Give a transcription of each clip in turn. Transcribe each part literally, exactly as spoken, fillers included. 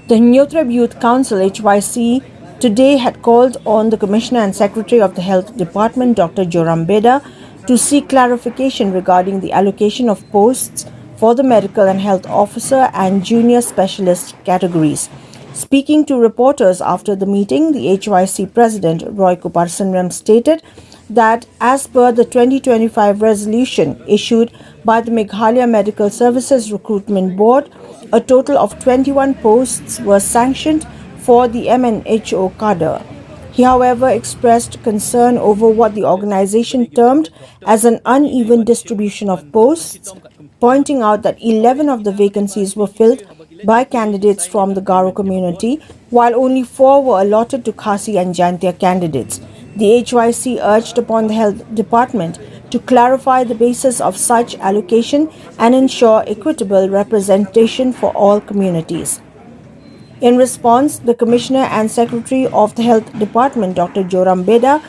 The Hynñiewtrep Youth Council, H Y C, today had called on the Commissioner and Secretary of the Health Department, Doctor Joram Beda, to seek clarification regarding the allocation of posts for the medical and health officer and junior specialist categories. Speaking to reporters after the meeting, the H Y C President Roy Kupar Synrem stated that as per the twenty twenty-five resolution issued by the Meghalaya Medical Services Recruitment Board, a total of twenty-one posts were sanctioned for the M N H O cadre. He, however, expressed concern over what the organization termed as an uneven distribution of posts, pointing out that eleven of the vacancies were filled by candidates from the Garo community, while only four were allotted to Khasi and Jaintia candidates. The H Y C urged upon the Health Department to clarify the basis of such allocation and ensure equitable representation for all communities. In response, the Commissioner and Secretary of the Health Department, Doctor Joram Beda,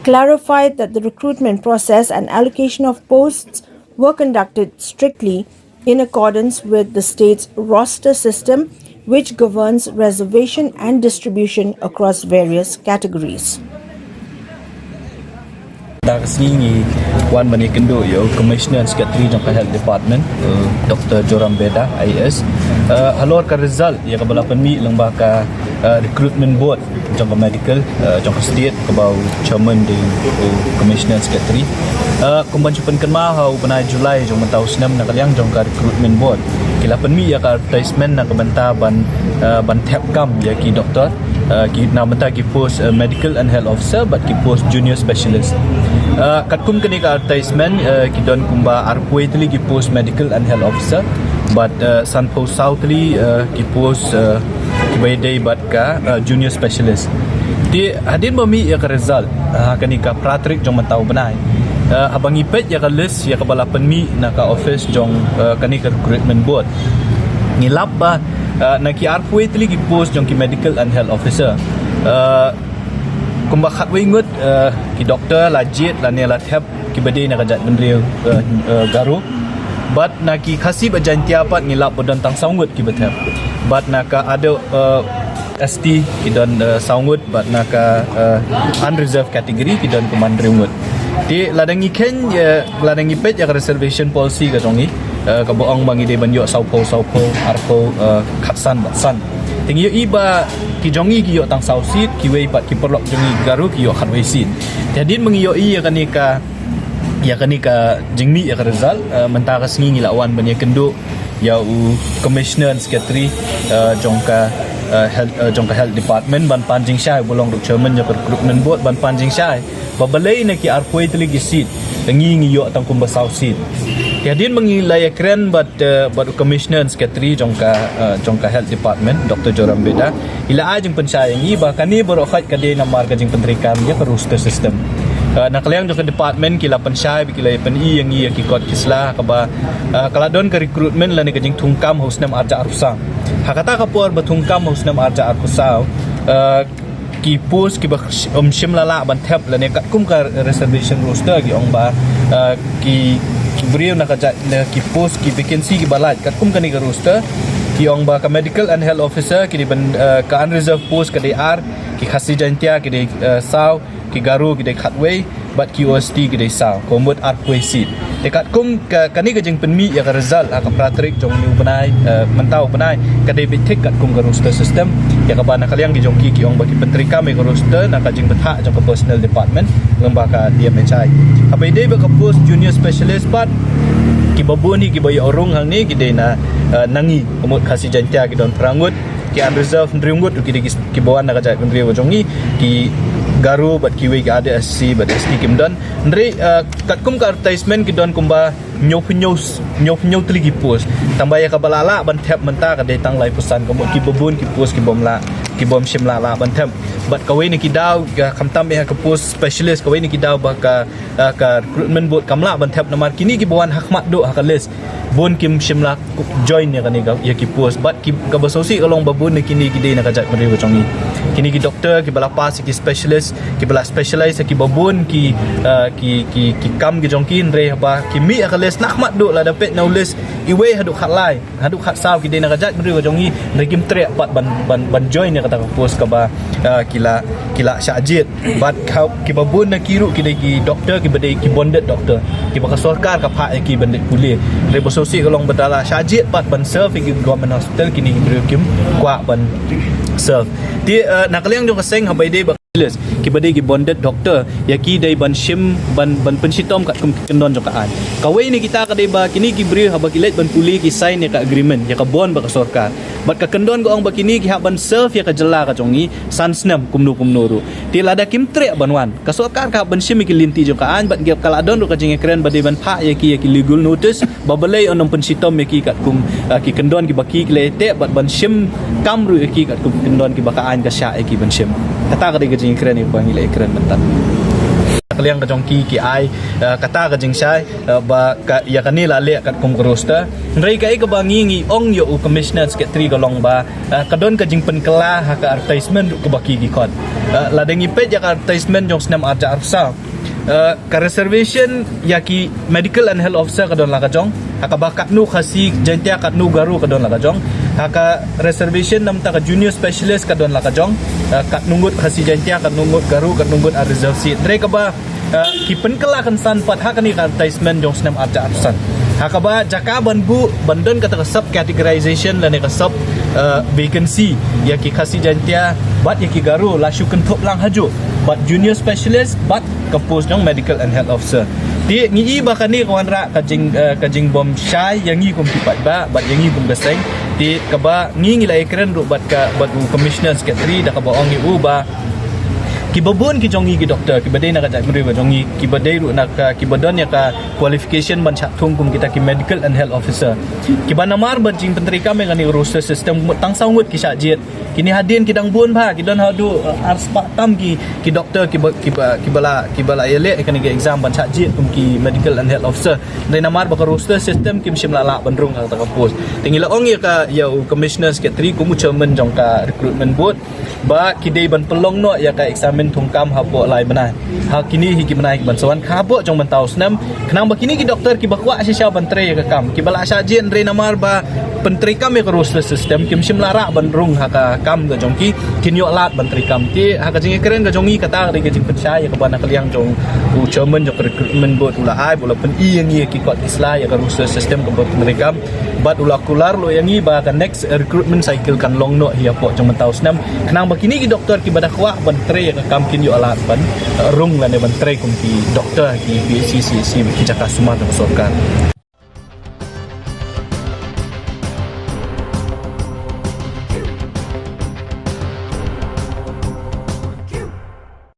clarified that the recruitment process and allocation of posts were conducted strictly in accordance with the state's roster system, which governs reservation and distribution across various categories. Da ka sngi ngi wan ban ïakynduh ïa u Commissioner and Secretary jong ka Health Department, uh, Doctor Joram Beda, I A S. Uh, halor ka result ïa kaba la pynmih lyngba ka, uh, recruitment board jong ka medical, uh, jong ka state, kaba u chairman dei u Commissioner and Secretary. Uh, kumban shu pynkynmaw ha u bnai July jong mynta u snem na ka liang jong ka recruitment board, ki la pynmih ïa ka advertisement na ka bynta ban, uh, ban thep kam ïa ki doktor, uh, ki na bynta ki post, uh, medical and health officer bad ki post junior specialist. Uh, katkum kane ka advertisement, uh, ki don kumba arphew wei tylli ki post medical and health officer bad, uh, sanphew saw tylli, uh, ki post, uh, kiba ïadei bad ka, uh, junior specialist. Te hadien ba mih ïa ka result, uh, ha kane ka phra tarik jong mynta u bnai, uh, haba ngi peit ïa ka list ïa kaba la pynmih na ka office jong, uh, kane ka recruitment board, ngi lap ba, uh, na ki arphew wei tylli ki post jong ki medical and health officer, uh, kumba khatwei ngut, uh, ki doktor la jied lane la thep kiba dei na ka jaitbynriew, uh, uh, Garo. Bad na ki Khasi bad Jaintia pat ngi lap ba don tang saw ngut kiba thep. Bad na ka other, uh, S T ki don, uh, saw ngut, bad na ka, uh, unreserved category ki don kumba hynriew ngut. Te lada ngi kheiñ, uh, lada ngi peit ïa ka reservation policy ka jong ngi, uh, kaba ong ba ngi dei ban ïoh sawphew, sawphew, arphew, uh, khatsan bad san. Te ngi ïohi ba ki jong ngi ki ïoh tang saw seat, kiwei pat ki paralok jong ngi Garo ki ïoh khatwei seat. Te hadien ba ngi ïohi ïa kane ka, ïa kane ka jingmih ïa ka result, uh, mynta ka sngi ngi la wan ban ïakynduh ïa u Commissioner and Secretary, uh, jong ka, uh, health, uh, jong ka health department ban pan jingshai, uba long ruh chairman jong ka recruitment board, ban pan jingshai ba balei na ki arphew wei tylli ki seat, ngi ngi ïoh tang kumba saw seat. Te hadien ba ngi la ïakren bad, uh, bad u Commissioner and Secretary jong ka, uh, jong ka health department, Doctor Joram Beda, i la ai jingpynshai ïa ngi ba kane baroh khoit ka dei namar ka jingpyntreikam ïa ka roster system. Uh, na ka liang jong ka department ki la pynshai ba ki la pyni ïa ngi ïa ki kot ki sla kaba, uh, ka la don ka recruitment lane ka jingthungkam ha u snem arhajar arphew saw. Ha kata ka por ba thungkam ha u snem arhajar arphew saw, uh, ki post kiba sh-, um, shym la lah ban thep lane katkum ka reservation roster ki ong ba, uh, ki, ki briew na ka jait, na ki post, ki vacancy kiba lait katkum kane ka roster, ki ong ba ka medical and health officer ki dei ban, uh, ka unreserved post ka dei ar, ki Khasi Jaintia ki dei, uh, saw, ki Garo ki dei khatwei, bad ki O S T ki dei saw, ka mut arphew wei seat. Te katkum ka, kane ka jingpynmih ïa ka result ha ka phra tarik jong une u bnai, eh, mynta u bnai, ka dei beit thik katkum ka roster system ïa kaba na ka liang ki jong ki ki ong ba ki pyntreikam ïa ka roster na ka jingbthah jong ka personnel department lyngba ka D M H I. Haba ïadei bad ka post junior specialist pat, kiba bun hi kiba ïoh rung hangne ki dei na, eh, na ngi, ka mut Khasi Jaintia ki don phra ngut, ki unreserved hynriew ngut, ki dei ki, kiba wan na ka jaitbynriew jong ngi, ki Garo bad kiwei ki other S C bad S T kim don. Hynrei, eh, katkum ka advertisement ki don kumba hynñiewphew hynñiew, hynñiewphew hynñiew tylli ki post. Tangba ïa kaba la lah ban thep mynta ka dei tang laiphew san, ka mut kiba bun ki post ki bym lah. ki bym shym la lah ban thep. Bad kawei na ki daw, ka, khamtam ïa ka post specialist, kawei na ki daw ba ka, ah, ka recruitment board kam lah ban thep namar kine kiba wan ha khmat duh ha ka list bun kim shym la join ïa kane ka, ïa ki post. Bad ki, kaba sngewsih ka long ba bun na kine ki dei na ka jaitbynriew ka jong ngi. Kine ki doctor kiba la pass ïa ki specialist, kiba la specialize ïa kiba bun ki, ah, ki, ki, ki kam ki jong ki, hynrei haba ki mih ha ka list na khmat duh, lada peit na u list iwei haduh khatlai, haduh khatsaw ki dei na ka jaitbynriew ka jong ngi, hynrei kim treh pat ban, ban, ban join ïa kata ka post kaba, ah, ki la, ki la shah jied. Bad ka, kiba bun na ki ruh ki dei ki doctor kiba dei ki bonded doctor, kiba ka sorkar ka phah ïa ki ban leit pule. Hynrei ba sngewsih ka long ba da la shah jied pat ban serve ïa ki government hospital, kine ki briew kim kwah ban serve. Te, ah, na ka liang jong ka seng haba ïadei ba kiba dei ki bonded doctor, ïa ki dei ban shim, ban, ban pynshitom katkum ki kyndon jong ka aiñ. Kawei na kita ka dei ba kine ki briew haba ki leit ban pule ki sign ïa ka agreement, ïa ka bond bad ka sorkar. Bad ka kyndon ka ong ba kine ki hap ban serve ïa ka jylla ka jong ngi san snem kumno kumno ruh. Te lada kim treh ban wan, ka sorkar ka hap ban shim ïa ki lynti jong ka aiñ, bad ka la don ruh ka jingïakren ba dei ban phah ïa ki, ïa ki legal notice, ba balei yn ym pynshitom ïa ki katkum, ah, ki kyndon kiba ki, ki la ïateh, bad ban shim kam ruh ïa ki katkum ki kyndon kiba ka aiñ ka shah ïa ki ban shim. Kata ka dei ka jingïakren ïa kaba ngi la ïakren mynta. Ka liang ka jong ki ki ai, ah, kata ka jingshai, ah, ba ka, ïa kane la leh katkum ka roster. Hynrei kaei kaba ngi, ngi ong ïa u Commissioner Secretary ka long ba, ah, ka don ka jingpynkylla ha ka advertisement ruh kaba ki, ki khot. Ah, lada ngi peit ïa ka advertisement jong snem arhajar arphew saw, ah, ka reservation ïa ki medical and health officer ka don la ka jong, ha kaba katno Khasi Jaintia, katno Garo ka don la ka jong. Ha ka reservation namar ka junior specialist ka don la ka jong, ah, katno ngut Khasi Jaintia, katno ngut Garo, katno ngut unreserved seat. Hynrei kaba, ah, ki pynkylla kynsan pat ha kane ka advertisement jong snem arhajar arphew san, ha kaba jaka ban buh ban don kata ka sub categorization lane ka sub, ah, vacancy ïa ki Khasi Jaintia bad ïa ki Garo la shu kynthup lang hajuh bad junior specialist bad ka post jong medical and health officer. Te ngi i ba kane ka wanrah ka jing, eh, ka jingbymshai ïa ngi kum ki paidbah bad ïa ngi kum ka seng. Te kaba ngi, ngi la ïakren ruh bad ka, bad u Commissioner Secretary, da kaba ong ïa u ba kiba bun ki jong ngi ki doctor kiba dei na ka jaitbynriew ka jong ngi, kiba dei ruh na ka, kiba don ïa ka qualification ban shah thung kum kita ki medical and health officer, kiba namar ba jingpyntreikam ïa kane ka roster system, tang saw ngut ki shah jied. Kine hadien ki dang bun bha, ki don haduh, eh, arspah tam ki, ki doctor kiba, kiba, kiba la, kiba la ïaleh ïa kane ka exam ban shah jied kum ki medical and health officer. Hynrei namar ba ka roster system kim shym la lah ban rung ha kata ka post. Te ngi la ong ïa ka, ïa u Commissioner Secretary kum u chairman jong ka recruitment board, ba ki dei ban pynlong noh ïa ka exam thungkam hapoh lai bnai, ha kine hi ki bnai ki ban sa wan, hapoh jong mynta u snem, khnang ba kine ki doctor kiba kwah shisha ban trei ïa ka kam, kiba la shah jied hynrei namar ba pyntreikam ïa ka roster system, kim shym la lah ban rung ha ka kam ka jong ki, kin ïoh lad ban treikam. Te ha ka jingïakren ka jong ngi, kata ka dei ka jingpynshai ïa kaba na ka liang jong u chairman jong ka recruitment board u la ai, ba u la pyni ïa ngi ïa ki kot ki sla ïa ka roster system kaba pyntreikam. Bad u la kular ruh ïa ngi ba ka next recruitment cycle kan long noh hi hapoh jong mynta u snem, khnang ba kine ki doctor kiba da kwah ban trei ïa ka kam kin ïoh lad ban, eh, rung lane ban trei kum ki doctor ki P H C, C H C, ki jaka sumar jong ka sorkar.